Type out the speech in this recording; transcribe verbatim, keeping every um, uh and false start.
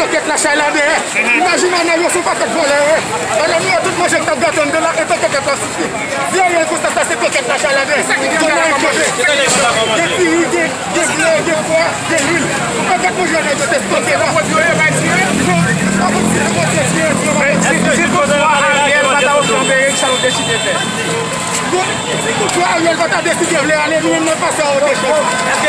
Pakèt la chay la dèyè. Imajine Ariel se yon pakèt vòlè yo ye. Pandan nou wè tout manje k t ap gate anndan la, e pakèt la sifi. Si Ariel konsa, sa se pakèt la chay la dèyè. Donald Trump. Gen diri, gen, gen ble, gen pwa, gen lwil. Yon pakèt manje yo nèg yo te stoke la. Non, pa konn si se Bondye siye, si yo pa konn si. Si toutfwa Ariel pa ta opere, kisa nou deside fè? Bon, si toutfwa Ariel pa ta deside vle ale, nou menm n ap pase a ote chans.